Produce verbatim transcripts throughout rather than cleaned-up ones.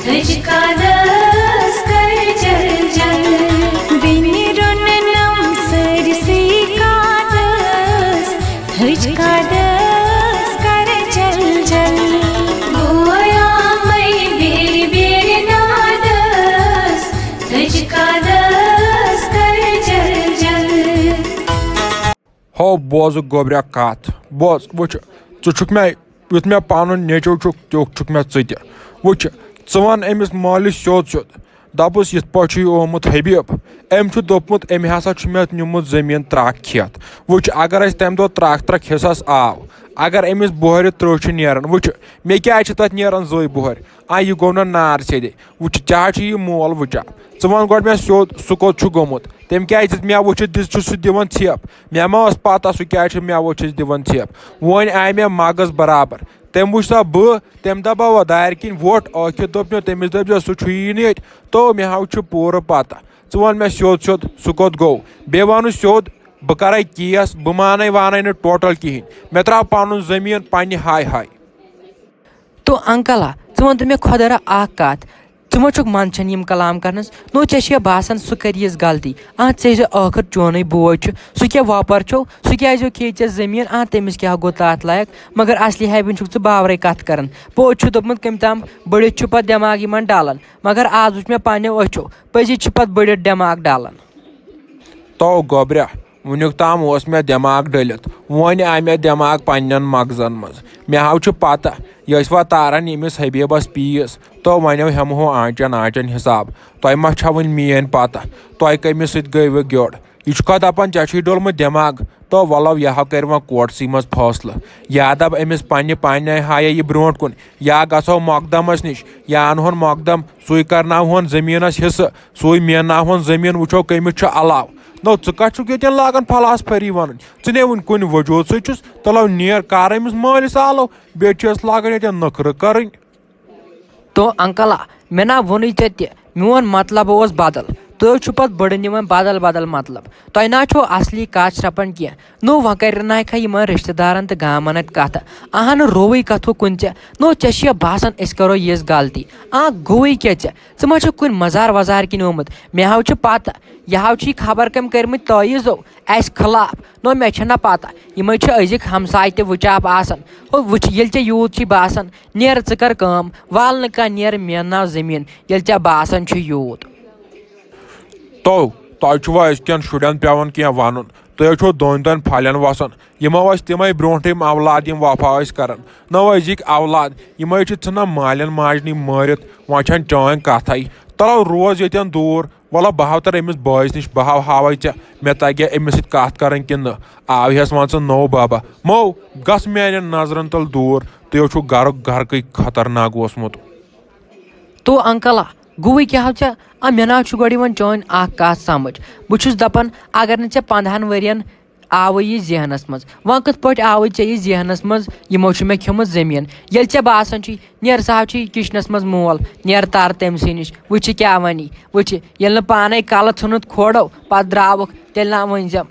تھٔج قادس کر جل جل، بیٚنہِ روٚننم سٲرسٕے قادس۔ تھٔج قادس کر جل جل، بویا مے بیرِ بیرِ نادس۔ تھٔج قادس کر جل جل۔ ہو بوز گوٚبریا کتھ، بوز۔ وٕچھ، ژٕ چھُکھ مےٚ، یُتھ مےٚ پنُن نیٚچو چھُکھ، تیُتھ چھُکھ مےٚ ژٕ تہِ۔ وٕچھ، ژٕ وَن أمِس مٲلِس سیوٚد سیوٚد، دَپُس، یِتھ پٲٹھۍ چھُ یہِ آمُت حبیب، أمۍ چھُ دوٚپمُت، أمۍ ہسا چھُ مےٚ نیُمُت زٔمیٖن ترٛکھ کھٮ۪تھ۔ وٕچھ، اگر اَسہِ تَمہِ دۄہ ترٛکھ ترٛکھ حصس آو، اگر أمِس بۄہرِ ترٛہ چھِ نیران، وٕچھ، مےٚ کیٛازِ چھِ تَتھ نیران زٕے بۄہرِ؟ آ، یہِ گوٚو نہٕ نار سیٚدے۔ وٕچھ، ژےٚ ہا چھُ یہِ مول وٕچھان۔ ژٕ وَن گۄڈٕ مےٚ سیوٚد، سُہ کوٚت چھُ گوٚمُت؟ تٔمۍ کیٛازِ دیُت مےٚ وٕچھِتھ، دِژ چھُ سُہ دِوان ژھیٚپ؟ مےٚ ما ٲس پَتہ سُہ کیٛازِ چھُ مےٚ وٕچھِتھ دِوان ژھیٚپ؟ وۄنۍ آے مےٚ مغز برابر۔ تٔمۍ وٕچھ سا بہٕ، تٔمۍ دَباوہ دارِ کِنۍ وۄٹھ، ٲخِر دوٚپ مےٚ تٔمِس، دٔپۍ زیوس، سُہ چھُیی نہٕ ییٚتہِ۔ تو مےٚ ہا چھُ پوٗرٕ پَتہ۔ ژٕ وَن مےٚ سیوٚد سیوٚد، سُہ کوٚت گوٚو؟ بیٚیہِ وَنُن سیوٚد، بہٕ کَرَے کیس، بہٕ مانَے وانَے نہٕ ٹوٹل کِہیٖنۍ۔ مےٚ ترٛاو پَنُن زٔمیٖن پنٛنہِ ہاے ہاے۔ تو انکل ہا، ژٕ وَن تہٕ مےٚ خۄدا را اکھ کَتھ، ژٕ ما چھُکھ منٛدچھان یِم کلام کرنس؟ نو، ژےٚ چھےٚ باسان سُہ کرِ یِژھ غلطی؟ آ، ژےٚ زِ ٲخٕر چونُے بوے چھُ، سُہ کیٛاہ وۄپر چھو؟ سُہ کیٛازِ کھیٚیہِ ژےٚ زٔمیٖن؟ آ، تٔمِس کیٛاہ گوٚو تتھ لایق؟ مگر اصلی حبیٖبن چھُکھ ژٕ باورے کتھ کران۔ پوٚز چھُ دوٚپمُت کٔمۍ تام، بٔڑِتھ چھُ پتہٕ دٮ۪ماغ یِمن ڈلان، مگر آز وُچھ مےٚ پننیو أچھو، پٔزی چھِ پتہٕ بٔڑِتھ دٮ۪ماغ ڈلان۔ تو گوٚبریا، وُنیُک تام اوس مےٚ دٮ۪ماغ ڈٔلِتھ، وۄنۍ آے مےٚ دٮ۪ماغ پننٮ۪ن مغزن منٛز۔ مےٚ ہاو چھُ پتہ، یہِ ٲسۍ وا تاران ییٚمِس حبیبس پیٖس، تو وۄنۍ ہٮ۪مہٕ ہو آنچن آنچن حساب۔ تۄہہِ ما چھا وُنہِ میٲنۍ پتہ؟ تۄہہِ کٔمِس سۭتۍ گٔیوٕ گیوٚڑ؟ یہِ چھُکھا دپان ژےٚ چھُے ڈوٚلمُت دٮ۪ماغ؟ تو ولو یہِ ہا کرِ وۄنۍ کورٹسٕے منٛز فٲصلہٕ۔ یا دپ أمِس پننہِ پننہِ ہایے یہِ برونٛٹھ کُن، یا گژھو مقدمس نِش، یا انہون مقدم، سُے کرناوہون زٔمیٖنس حصہٕ، سُے مینناوہون زٔمیٖن، وٕچھو کٔمِس چھُ علاوٕ۔ نو، ژٕ کتھ چھُکھ ییٚتٮ۪ن لاگان فلاسفری ونٕنۍ؟ ژٕ نے وُنہِ کُنہِ وجوٗدسٕے چھُس، تلو نیر کر أمِس مٲلِس آلو، بیٚیہِ چھِ أسۍ لاگان ییٚتٮ۪ن نخرٕ کرٕنۍ۔ تو انکل آ، مےٚ نا ووٚنُے ژےٚ تہِ، میون مطلب اوس بدل۔ تُہۍ چھِو پتہٕ بٔڑٕ نِوان بدل بدل مطلب۔ تۄہہِ نا چھو اصلی کتھ شرپان کینٛہہ۔ نو، وۄنۍ کرناوکھا یِمن رشتہٕ دارن تہٕ گامن اتہِ کتھٕ؟ اہن، رووٕے کتھو کُن ژےٚ۔ نو، ژےٚ چھےٚ باسان أسۍ کرو یِژھ غلطی؟ آ، گوٚوٕے کیٛاہ ژےٚ؟ ژٕ ما چھُکھ کُنہِ مزار وزار کِنۍ آمُت؟ مےٚ ہاو چھُ پتہ، یہِ ہاو چھُے خبر کٔمۍ کٔرمٕتۍ تٲویٖزو اسہِ خلاف۔ نو، مےٚ چھےٚ نہ پتہ، یِمے چھِ أزِکۍ ہمساے تہِ وٕچاپ آسان۔ ہو وٕچھ، ییٚلہِ ژےٚ یوٗت چھُے باسان، نیر ژٕ کر کٲم، وال نہٕ کانٛہہ، نیر مینناو زٔمیٖن، ییٚلہِ ژےٚ باسان چھُے یوٗت۔ تو، تۄہہِ چھُوا أزکٮ۪ن شُرٮ۪ن پٮ۪وان کینٛہہ ونُن؟ تُہۍ حظ چھِو دۄن دۄن پھلٮ۪ن وسان۔ یِمو ٲسۍ تِمے برونٛٹھٕے یِم اولاد، یِم وفا ٲسۍ کران۔ نو أزِکۍ اولاد، یِمے چھِ ژھٕنان مالٮ۪ن ماجنٕے مٲرِتھ، وۄنۍ چھنہٕ چٲنۍ کتھے۔ تلو روز ییٚتٮ۪ن دوٗر، وَلہٕ بہٕ ہاوٕ تَرٕ أمِس بٲیِس نِش، بہٕ ہاو ہاوَے ژےٚ مےٚ تَگیٛا أمِس سۭتۍ کَتھ کَرٕنۍ کِنہٕ نہٕ۔ آو ہٮ۪س مان ژٕ نوٚو بَبہٕ، مو، گژھ میٛانٮ۪ن نظرَن تَل دوٗر، تُہۍ حظ چھُو گَرُک گَرٕکٕے خطرناک اوسمُت۔ تو انکل آ، گوٚوٕے کیٛاہ حظ ژےٚ؟ آ، مےٚ نہ حظ چھُ گۄڈٕ یِوان چٲنۍ اَکھ کَتھ سَمٕجھ۔ بہٕ چھُس دَپان، اگر نہٕ ژےٚ پنٛدہَن ؤرِیَن آوٕے یہِ ذہنس منٛز۔ وۄنۍ کِتھ پٲٹھۍ آوٕے ژےٚ یہِ ذہنس منٛز، یِمو چھُ مےٚ کھیوٚمُت زٔمیٖن؟ ییٚلہِ ژےٚ باسان چھُے، نیر سا چھُے کچنس منٛز مول، نیر تر تٔمۍ سٕے نِش، وٕچھِ کیٛاہ وَنی، وٕچھِ، ییٚلہِ نہٕ پانے کلہٕ ژھُنُتھ کھوڑو، پتہٕ درٛاوُکھ، تیٚلہِ نہ ؤنۍ زٮ۪م۔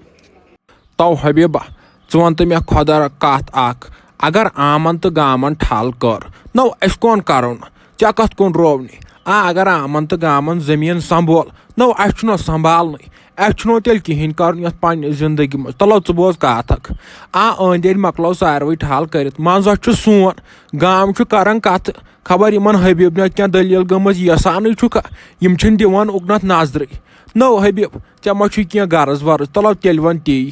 تو حبیبہ، ژٕ وَن تہٕ مےٚ خۄدا را کَتھ اَکھ، اگر آمن تہٕ گامن ٹھل کٔر، نو اَسہِ کون کرو نہٕ؟ ژےٚ کتھ کُن روونٕے؟ آ، اگر آمن تہٕ گامن زٔمیٖن سنبھول، نو اَسہِ چھُنہ سنبھالنٕے، اَسہِ چھُنہ تیٚلہِ کِہیٖنۍ کرُن یَتھ پننہِ زندگی منٛز۔ تلو ژٕ بوز کَتھ اَکھ، آ، أنٛدۍ أنٛدۍ مۄکلاو ساروٕے ٹھل کٔرِتھ، منٛز ہا چھُ سون گام چھُ کران کتھٕ، خبر یِمن حبیب نہ کینٛہہ دٔلیٖل گٔمٕژ یژھانٕے چھُکھا، یِم چھِنہٕ دِوان اُکنتھ نظرٕے۔ نو حبیب، ژےٚ ما چھُے کینٛہہ غرض ورض؟ تلو تیٚلہِ وَن تی۔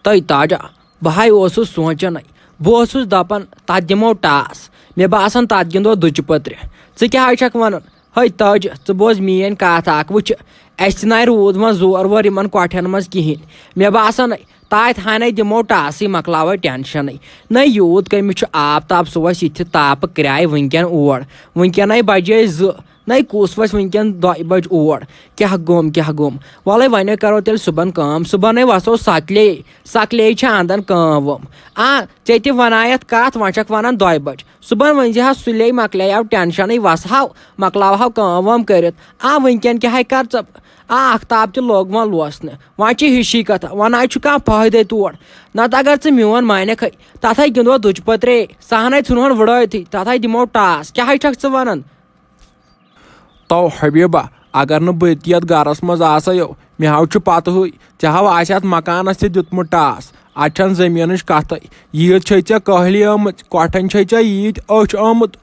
تہٕ تاجا، بہٕ ہاے اوسُس سونٛچان، بہٕ اوسُس دَپان، تَتھ دِمو ٹاس۔ مےٚ باسان، تَتھ گِنٛدو دُچہِ پٔترِ۔ ژٕ کیٛاہ ہاے چھَکھ وَنان؟ ہے تاجہِ، ژٕ بوز میٛٲنۍ کَتھ اَکھ۔ وٕچھِ، اَسہِ تہِ نَے روٗد وۄنۍ زور وور یِمَن کۄٹھٮ۪ن منٛز کِہیٖنۍ۔ مےٚ باسان، تاتہِ ہَنَے دِمو ٹاسٕے، مۄکلاوَے ٹٮ۪نشَنٕے۔ نَے یوٗت کٔمِس چھُ آب تاپھ، سُہ وَسہِ یِتھِ تاپہٕ کرٛایہِ وٕنۍکٮ۪ن اور۔ وٕنۍکٮ۪نَے بَجے زٕ۔ نَے کُس وَسہِ وٕنۍکٮ۪ن دۄیہِ بَجہِ اور؟ کیٛاہ گوٚم، کیٛاہ گوٚم؟ وَلَے وۄنۍ کَرو تیٚلہِ صُبحن کٲم، صُبحَنَے وَسو سَتلے، سَکلے چھِ اَنٛدَن کٲم وٲم۔ آ، ژےٚ تہِ وَنایَتھ کَتھ، وۄنۍ چھَکھ وَنان دۄیہِ بَجہِ۔ صُبحن ؤنۍ زِ ہا سُلے، مۄکلیو ٹٮ۪نشَنٕے، وَسہٕ ہاو، مۄکلاوہاو کٲم وٲم کٔرِتھ۔ آ، وٕنۍکٮ۪ن کیٛاہ ہے کَر ژٕ؟ آ، آختاب تہِ لوٚگ وۄنۍ لوسنہٕ۔ وۄنۍ چھِ ہِشی کَتھا، وۄنۍ نَے چھُ کانٛہہ فٲیدَے تور۔ نَتہٕ اگر ژٕ میون مانکھَے، تَتھَے گِنٛدو دُچہِ پٔترے، سۄ ہَنَے ژھٕنہون وٕڑٲوتھٕے، تَتھَے دِمو ٹاس۔ کیٛاہ ہے چھَکھ ژٕ وَنان؟ تو حبیبہ، اگر نہٕ بہٕ تہِ یتھ گرس منٛز آسے یو، مےٚ ہاو چھُ پتہٕے، ژےٚ ہاو آسہِ اتھ مکانس تہِ دیُتمُت ٹاس۔ اتھ چھنہٕ زٔمیٖنٕچ کتھٕے۔ ییٖژ چھے ژےٚ کٲہلی آمٕژ، کۄٹھٮ۪ن چھے ژےٚ ییٖتۍ أچھ آمُت۔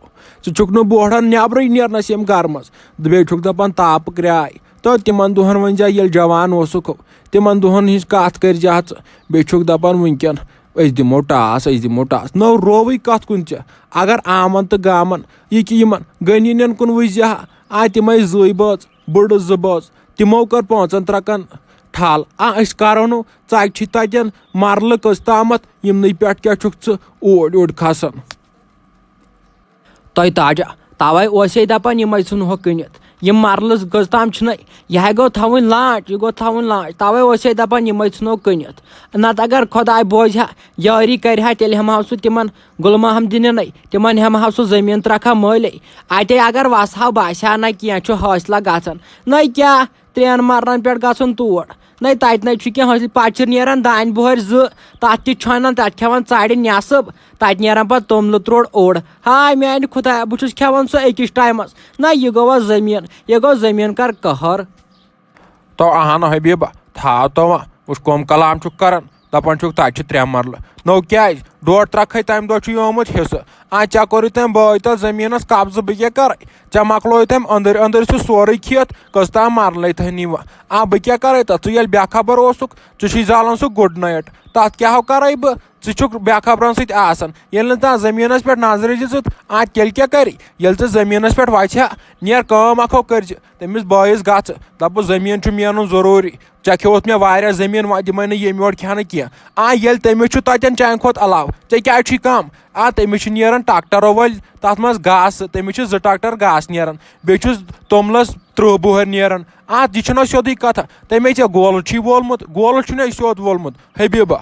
ژٕ چھُکھ نہٕ بوہڑان نٮ۪برٕے نیرنس ییٚمہِ گرٕ منٛز۔ بیٚیہِ چھُکھ دپان تاپہٕ کرٛاے۔ تو تِمن دۄہن ؤنۍ زِ ییٚلہِ جوان اوسُکھ، تِمن دۄہن ہٕنٛز کتھ کٔرۍ زِ ہا ژٕ۔ بیٚیہِ چھُکھ دپان وٕنکٮ۪ن، أسۍ دِمو ٹاس، أسۍ دِمو ٹاس۔ نٔو رووٕے کتھ کُن ژےٚ؟ اگر آمن تہٕ گامن، یہِ کہِ یِمن غنیٖنٮ۪ن کُن وٕچھ زِ ہا، آ، تِمے زٕے بٲژ، بٕڑٕ زٕ بٲژ، تِمو کٔر پانٛژن ترکن ٹھل۔ آ، أسۍ کرو نہٕ، ژکہِ چھِ تتٮ۪ن مرلہٕ کٔژ تامتھ، یِمنٕے پٮ۪ٹھ کیٛاہ چھُکھ ژٕ اوٗرۍ یوٗرۍ کھسان؟ تۄہہِ تاجہ، توے اوسے دپان یِمے ژھٕنہوکھ کٕنِتھ۔ یِم مرلہٕ کٔژ تام چھِنَے، یہِ ہے گوٚو تھاوٕنۍ لانٛچ، یہِ گوٚو تھاوٕنۍ لانٛچ۔ توے اوسے دپان یِمے ژھٕنو کٕنِتھ۔ نتہٕ اگر خۄداے بوزِ ہا، یٲری کرِ ہا، تیٚلہِ ہٮ۪مہٕ ہاو سُہ تِمن غلام محمدیننٕے، تِمن ہٮ۪مہٕ ہاو سُہ زٔمیٖن ترکھ ہا مٲلے۔ اتے اگر وسہٕ ہاو باسہِ ہا نہ کینٛہہ چھُ حٲصلہ گژھان، نہ کیٛاہ، ترٛٮ۪ن مرلن پٮ۪ٹھ گژھُن تور۔ نَے تَتہِ نَے چھُ کینٛہہ حٲصِل، پَتہٕ چھِ نیران دانہِ بۄہرِ زٕ، تَتھ تہِ چھۄنان، تَتہِ کھٮ۪وان ژَرِ نٮ۪صٕب، تَتہِ نیران پَتہٕ توٚملہٕ تروٚڑ اوٚڑ۔ ہاے میٛانہِ خۄدایا، بہٕ چھُس کھٮ۪وان سُہ أکِس ٹایمَس۔ نہ، یہِ گوٚوا زٔمیٖن، یہِ گوٚو زٔمیٖن کَر قہر۔ تو اہن حبیبہ، تھاو تو وۄنۍ، وٕچھ کۄم کلام چھُکھ کران، دپان چھُکھ تَتہِ چھِ ترٛےٚ مرلہٕ۔ نو کیٛازِ؟ ڈۄڈ ترکھے تَمہِ دۄہ چھُ یومُت حصہٕ۔ آ، ژےٚ کوٚرُے تَمہِ بٲے تَتھ زٔمیٖنَس قبضہٕ، بہٕ کیٛاہ کَرٕ؟ ژےٚ مۄکلووُے تَمہِ أنٛدٕرۍ أنٛدٕرۍ سُہ سورُے کھٮ۪تھ، کٔژ تام مرلے تَتھ نِوان۔ آ، بہٕ کیٛاہ کَرَے تَتھ؟ ژٕ ییٚلہِ بے خبر اوسُکھ، ژٕ چھُے زالان سُہ good night۔ تَتھ کیٛاہ ہو کَرَے بہٕ؟ ژٕ چھُکھ بے خبرَن سۭتۍ آسان۔ ییٚلہِ نہٕ تَتھ زٔمیٖنَس پٮ۪ٹھ نظرٕے دِژٕتھ، آ، تیٚلہِ کیٛاہ کَرِ؟ ییٚلہِ ژٕ زٔمیٖنَس پٮ۪ٹھ وَژھِ ہا، نیر کٲم اَکھ ہو کٔرۍ زِ، تٔمِس بٲیِس گژھ، دَپُس، زٔمیٖن چھُ مینُن ضروٗری۔ ژےٚ کھیوٚوُتھ مےٚ واریاہ زٔمیٖن، وۄنۍ دِمَے نہٕ ییٚمہِ یورٕ کھٮ۪نہٕ کینٛہہ۔ آ، ییٚلہِ تٔمِس چھُ تَتٮ۪ن چانہِ کھۄتہٕ علاوٕ، ژےٚ کیٛازِ چھُے کَم؟ آ، تٔمِس چھِ نیران ٹرٛاکٹَرو وٲلۍ تَتھ منٛز گاسہٕ، تٔمِس چھِ زٕ ٹرٛاکٹَر گاسہٕ نیران، بیٚیہِ چھُس توٚملَس تٕرٛہ بۄہرِ نیران۔ آ، یہِ چھُنہ سیوٚدُے کَتھا، تَمے ژےٚ گولہٕ چھُے وولمُت، گولہٕ چھُنہ سیوٚد وولمُت، حبیٖبہ۔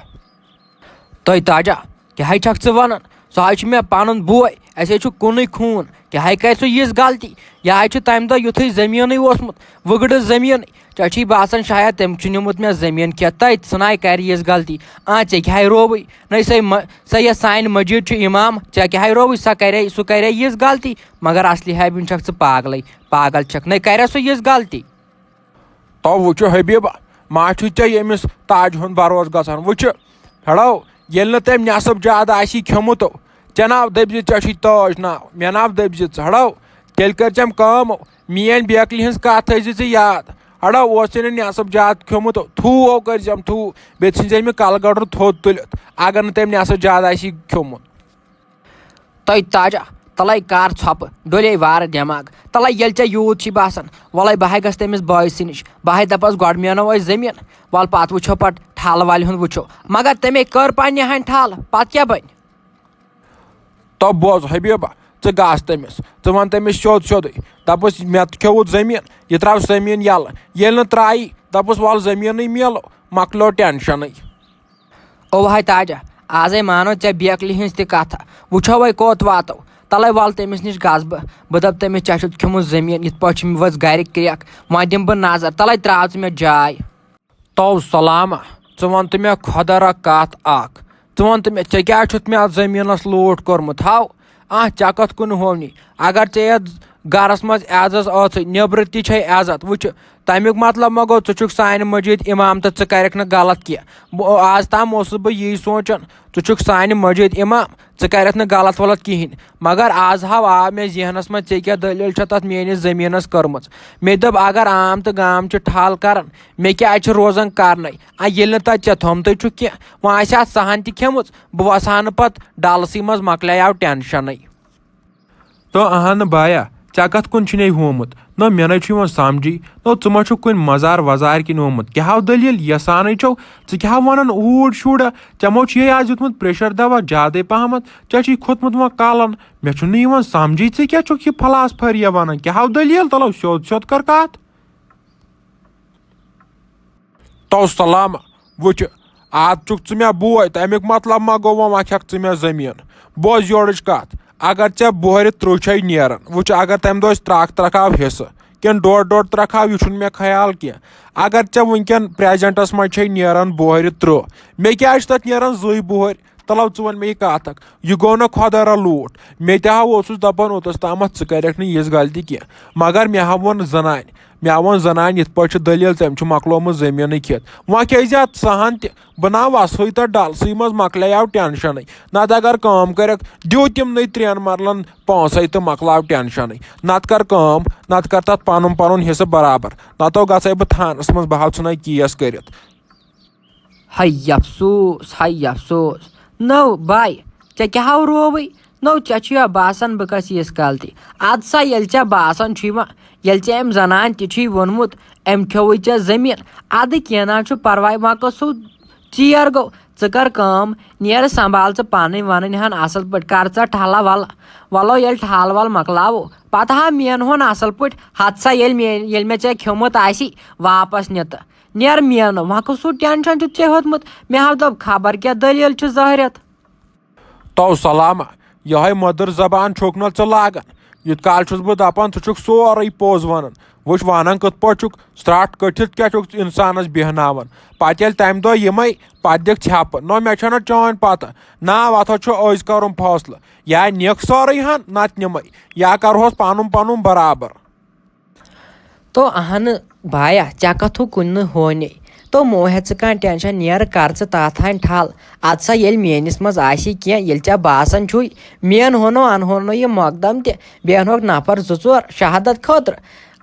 تۄہہِ تاجا، کیٛاہ ہے چھکھ ژٕ ونان؟ سُہ حظ چھُ مےٚ پنُن بوے، اسہِ حظ چھُ کُنُے خوٗن۔ کیٛاہ ہے کرِ سُہ یِژھ غلطی؟ یہِ حظ چھُ تَمہِ دۄہ یُتھُے زٔمیٖنٕے اوسمُت، وٕگڑٕ زٔمیٖنٕے۔ ژےٚ چھُے باسان شاید تٔمۍ چھُ نیوٗمُت مےٚ زٔمیٖن کھٮ۪تھ، تَتہِ ژھٕناے کرِ یِژھ غلطی۔ آ، ژےٚ کیٛاہ ہے رووُے؟ نَے سۄے مہ-، سۄ یۄس سانہِ مسجد چھُ امام، ژےٚ کیٛاہ ہے رووُے؟ سۄ کرے، سُہ کرے یِژھ غلطی۔ مگر اصلی ہے بِن چھکھ ژٕ پاگلٕے، پاگل چھکھ۔ نَے کرے سۄ یِژھ غلطی۔ تو وٕچھُ حبیبہ، ما چھُ ژےٚ ییٚمِس تاجہِ ہُنٛد بروسہٕ گژھان؟ وٕچھُ، ہڑو، ییٚلہِ نہٕ تٔمۍ نٮ۪صٕب زیادٕ آسی کھیوٚمُت، ژےٚ ناو دٔپۍ زِ ژےٚ چھُے تاج ناو، مےٚ ناو دٔپۍ زِ ژٕ، ہڑو، تیٚلہِ کٔرۍ زٮ۪م کٲم، میٲنۍ بیکلہِ ہٕنٛز کتھ تھٲے زِ ژٕ یاد۔ ہڑو، اوس ژےٚ نہٕ نٮ۪صٕب زیادٕ کھیوٚمُت، تھوٗ کٔرۍ زٮ۪م تھوٗ، بیٚیہِ ژھٕنۍ زٮ۪م یہِ کلہٕ گڑُر تھوٚد تُلِتھ، اگر نہٕ تٔمۍ نٮ۪صٕب زیادٕ آسی کھیوٚمُت۔ تۄہہِ تاجہ، تَلَے کر ژھۄپہٕ، ڈوٚلے وارٕ دٮ۪ماغ۔ تَلَے ییٚلہِ ژےٚ یوٗت چھی باسان، وَلَے بہٕ ہَے گژھٕ تٔمِس بٲے سٕے نِش، بہٕ ہَے دَپَس گۄڈٕ مینو أسۍ زٔمیٖن، وَلہٕ پَتہٕ وٕچھو پَتہٕ ٹھَل والہِ ہُنٛد وٕچھو۔ مگر تٔمۍ کٔر پنٛنہِ ہَنہِ ٹھَل، پَتہٕ کیٛاہ بَنہِ؟ تو بوز حبیبہ، ژٕ گژھ تٔمِس، ژٕ وَن تٔمِس سیوٚد سیوٚدُے، دَپُس مےٚ تہِ کھیوٚوُتھ زٔمیٖن، یہِ ترٛاو زٔمیٖن یَلہٕ، ییٚلہِ نہٕ ترٛایی، دَپُس وَلہٕ زٔمیٖنٕے میلو، مۄکلیو ٹٮ۪نشَنٕے۔ اوہاے تاجہ، آزے مانو ژےٚ بیکلہِ ہٕنٛز تہِ کتھا۔ وٕچھو وۄنۍ کوٚت واتو۔ تلے ول تٔمِس نِش گژھٕ بہٕ۔ بہٕ دپہٕ تٔمِس، ژےٚ چھُتھ کھیوٚمُت زٔمیٖن، یِتھ پٲٹھۍ چھِ مےٚ وٲژ گرِ کرٛیکھ۔ وۄنۍ دِمہٕ بہٕ نظر۔ تلے ترٛاو ژٕ مےٚ جاے۔ تو سلامہ، ژٕ وَن تہٕ مےٚ خۄدا را کتھ اکھ۔ ژٕ وَن تہٕ مےٚ، ژےٚ کیٛازِ چھُتھ مےٚ اتھ زٔمیٖنس لوٗٹھ کوٚرمُت؟ ہاو، آ، ژےٚ کتھ کُن ہوونی؟ اگر ژےٚ یتھ گرس منٛز عزت ٲسٕے، نیبرٕ تہِ چھے عزت۔ وٕچھ، تمیُک مطلب ما گوٚو ژٕ چھُکھ سانہِ مجید امام تہٕ ژٕ کرکھ نہٕ غلط کینٛہہ؟ بہٕ، آز تام اوسُس بہٕ یی سونچان، ژٕ چھُکھ سانہِ مجید امام، ژٕ کرکھ نہٕ غلط ولط کہینۍ۔ مگر آز ہاو آو مےٚ ذہنس منٛز، ژےٚ کیٛاہ دٔلیٖل چھےٚ تتھ میٲنِس زٔمیٖنس کٔرمٕژ۔ مےٚ دوٚپ، اگر عام تہٕ گام چھِ ٹھل کران، مےٚ کیٛازِ چھِ روزان کرنے؟ آ، ییٚلہِ نہٕ تتہِ ژےٚ تھوٚمتُے چھُکھ کینٛہہ، وۄنۍ آسہِ اتھ سہن تہِ کھیٚمٕژ، بہٕ وسہٕ ہا نہٕ پتہٕ ڈلسٕے منٛز، مۄکلیو ٹینشنٕے۔ تو اہن بایا، ژےٚ کتھ کُن چھُنے ہومُت؟ نہ مےٚ نے چھُ یِوان سمجھی۔ نہ ژٕ ما چھُکھ کُنہِ مزار وزارِ کِنۍ ہومُت؟ کیٛاہ ہو دٔلیٖل؟ یژھانٕے چھو، ژٕ کیٛاہ ہو ونان اوٗڑ شُرا؟ ژےٚ ما چھُ یہِ آز دیُتمُت pressure دوا زیادے پہمتھ؟ ژےٚ چھُے کھوٚتمُت وۄنۍ کلن۔ مےٚ چھُنہٕ یِوان سمجھی، ژٕ کیٛاہ چھُکھ یہِ فلاسفریا ونان؟ کیٛاہ ہو دٔلیٖل؟ تلو سیوٚد سیوٚد کر کتھ۔ تو سلام، وٕچھ، آز چھُکھ ژٕ مےٚ بوے، تَمیُک مطلب ما گوٚو وۄنۍ وۄنۍ کھٮ۪کھ ژٕ مےٚ زٔمیٖن؟ بوز یورٕچ کَتھ، اگر ژےٚ بۄہرِ تٕرٛہ چھے نیران، وٕچھ، اگر تَمہِ دۄہ أسۍ ترٛکھ ترٛکھ آو حِصہٕ کِنہٕ ڈۄڈ ڈۄڈ ترٛکھ آو، یہِ چھُنہٕ مےٚ خیال کینٛہہ۔ اگر ژےٚ وٕنکٮ۪ن presentس منٛز چھے نیران بۄہرِ تٕرٛہ، مےٚ کیٛازِ چھِ تَتھ نیران زٕے بۄہرۍ؟ تلو، ژٕ وَن مےٚ یہِ کَتھ اَکھ، یہِ گوٚو نہ خۄدا را لوٗٹھ؟ مےٚ تہِ ہا اوسُس دَپان اوٚتَس تامَتھ ژٕ کَرٮ۪کھ نہٕ یِژھ غلطی کینٛہہ، مگر مےٚ ہا ووٚن زَنانہِ، مےٚ ہا ووٚن زَنانہِ، یِتھ پٲٹھۍ چھِ دٔلیٖل، تٔمۍ چھُ مۄکلومُت زٔمیٖنٕے کھٮ۪تھ۔ وۄنۍ کیٛازِ اَتھ سۄ ہَن تہِ؟ بہٕ نہ وَسہٕے تَتھ ڈَلسٕے منٛز، مۄکلیو ٹٮ۪نشَنٕے۔ نَتہٕ اگر کٲم کَرٮ۪کھ، دِیِو تِمنٕے ترٛٮ۪ن مَرلَن پونٛسَے تہٕ مۄکلاو ٹٮ۪نشَنٕے۔ نَتہٕ کَر کٲم، نَتہٕ کَر تَتھ پَنُن پَنُن حِصہٕ برابر، نَتہٕ گژھَے بہٕ تھانَس منٛز، بہٕ ہا ژھٕنَے کیس کٔرِتھ۔ ہَے افسوس، ہَے افسوس۔ نو بھاے، ژےٚ کیٛاہ ہاو رووٕے؟ نو ژےٚ چھُیا باسان بہٕ کَس یِژھ غلطی؟ اَدٕ سا ییٚلہِ ژےٚ باسان چھُے وۄنۍ، ییٚلہِ ژےٚ أمۍ زنانہِ تہِ چھُے ووٚنمُت، أمۍ کھیوٚوُے ژےٚ زٔمیٖن، اَدٕ کینٛہہ نہ حظ چھُ پَرواے، وۄنۍ کۄس سُہ ژیر گوٚو۔ ژٕ کَر کٲم، نیر سنبھال ژٕ پَنٕنۍ وَنٕنۍ ہَن اَصٕل پٲٹھۍ، کَر ژٕ ٹھَلہٕ وَلہٕ۔ وَلو ییٚلہِ ٹھَل وَل مۄکلاوو، پَتہٕ ہا مینہون اَصٕل پٲٹھۍ، ہَتہٕ سا ییٚلہِ مے-، ییٚلہِ مےٚ ژےٚ کھیوٚمُت آسی واپَس نِتہٕ۔ نیر مینہٕ، وۄنۍ کُس سُہ ٹینشن چھُتھ ژےٚ ہیوٚتمُت؟ مےٚ ہاو دوٚپ خبر کیٛاہ دٔلیٖل چھِ ظٲہرِتھ۔ تو سلامہ، یِہوٚے مٔدٕر زبان چھُکھ نہ ژٕ لاگان؟ یُتھ کال چھُس بہٕ دپان ژٕ چھُکھ سورُے پوٚز ونان۔ وٕچھ ونان کِتھ پٲٹھۍ چھُکھ، سرٛٹھ کٔٹھِتھ کیٛاہ چھُکھ ژٕ انسانس بیہناوان؟ پتہٕ ییٚلہِ تمہِ دۄہ یِمے، پتہٕ دِکھ ژھٮ۪پہٕ۔ نہ، مےٚ چھنہ چٲنۍ پتہ۔ نہ، اتھ چھُ أزۍ کرُن فٲصلہٕ۔ یا نِکھ سورُے ہن، نتہٕ نِمے۔ یا کرہوس پنُن پنُن برابر۔ تو اہنہٕ بایا، ژےٚ کتھو کُنہِ نہٕ ہونے۔ تو مو ہیٚہ ژٕ کانٛہہ ٹینشن، نیر کر ژٕ تتھ ہن ٹھل۔ ادٕ سا ییٚلہِ میٲنِس منٛز آسی کینٛہہ، ییٚلہِ ژےٚ باسان چھُے، مین ہونو انہونو یہِ مقدم تہِ، بیہنوکھ نفر زٕ ژور شہادت خٲطرٕ۔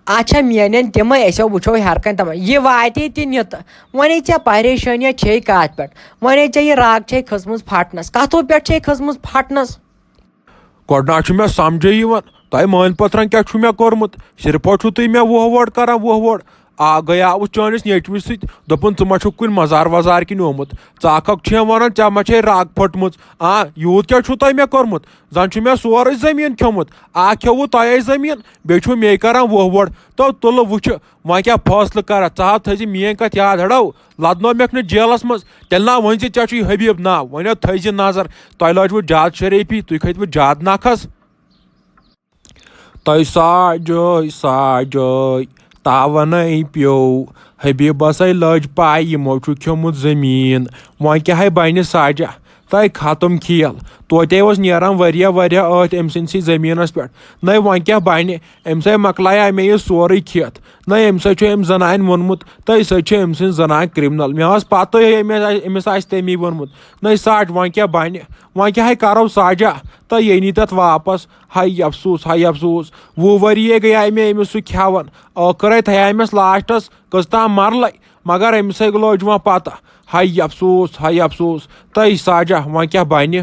اچھا، میٲنٮ۪ن تِمے، أسۍ وٕچھو ہر کانٛہہ تِمن۔ یہِ واتے تہِ نِتہٕ۔ وۄنۍ ژےٚ پریشٲنیاں چھے کتھ پٮ۪ٹھ؟ وۄنۍ ژےٚ یہِ راگ چھے کھٔژمٕژ پھٹنس؟ کتھو پٮ۪ٹھ چھے کھٔژمٕژ پھٹنس؟ گۄڈٕ نہ چھُ مےٚ سمجھے یِوان، تۄہہِ مٲنۍ پٔتھرن کیٛاہ چھُ مےٚ کوٚرمُت؟ صرف چھُو تُہۍ مےٚ وُہ وٲڈ کران، وُہ وٲڈ۔ آ، گٔیاوُس چٲنِس نیٚچوِس سۭتۍ، دوٚپُن، "ژٕ ما چھُکھ کُنہِ مزار وزار کِنۍ آمُت؟ ژٕ ہاکھ چھُ وَنان، ژےٚ ما چھے رگ پھٔٹمٕژ؟ آ، یوٗت کیٛاہ چھُو تۄہہِ مےٚ کوٚرمُت؟ زن چھُ مےٚ سورُے زٔمیٖن کھیوٚمُت۔ آ، کھیوٚوُ تۄہے زٔمیٖن، بیٚیہِ چھُو مے کران وُہ وٲڈ۔ تو تُلہٕ وٕچھِ، وۄنۍ کیٛاہ فٲصلہٕ کرکھ؟ ژٕ ہاو تھٲیزِ میٲنۍ کتھ یاد، ہڑو، لدنٲو مےٚ نہٕ جیلس منٛز، تیٚلہِ نا ؤنۍ زِ ژےٚ چھُے حبیب ناو، وۄنۍ ہاو تھٲیزِ نظر، تۄہہِ لٲجوٕ زیادٕ شریفی، تُہۍ کھٔتوٕ زیادٕ نکھس۔ تۄہہِ ساجٲے، ساجٲے، تاونے پیوٚو، حبیبسے لٔج پاے یِمو چھُ کھیوٚمُت زٔمیٖن، وۄنۍ کیٛاہ ہے بنہِ ساجہ؟ تۄہہِ ختم کھیل، توتہِ اوس نیران واریاہ واریاہ ٲتھۍ أمۍ سٕنٛدسٕے زٔمیٖنس پٮ۪ٹھ، نَے وۄنۍ کیٛاہ بنہِ؟ أمۍ سٕے مۄکلایہ مےٚ یہِ سورُے کھٮ۪تھ۔ نہ، أمۍ سۭتۍ چھُ أمۍ زنانہِ ووٚنمُت، تہٕ أسۍ سۭتۍ چھِ أمۍ سٕنٛز زنان criminal۔ مےٚ ٲس پتہٕے أمِس آسہِ، أمِس آسہِ تَمی ووٚنمُت۔ نہ، ساج، وۄنۍ کیٛاہ بنہِ؟ وۄنۍ کیٛاہ ہے کرو ساجہ؟ تہٕ یہِ نی تتھ واپس۔ ہاے افسوس، ہاے افسوس۔ وُہ ؤری ہے گٔیے مےٚ أمِس سُہ کھٮ۪وان۔ ٲخٕر ہے تھایے مےٚ لاسٹس کٔژ تام مرلے، مگر أمِس ہے لوج وۄنۍ پتہ۔ ہاے افسوس، ہاے افسوس۔ تہٕ ساجہ، وۄنۍ کیٛاہ بنہِ؟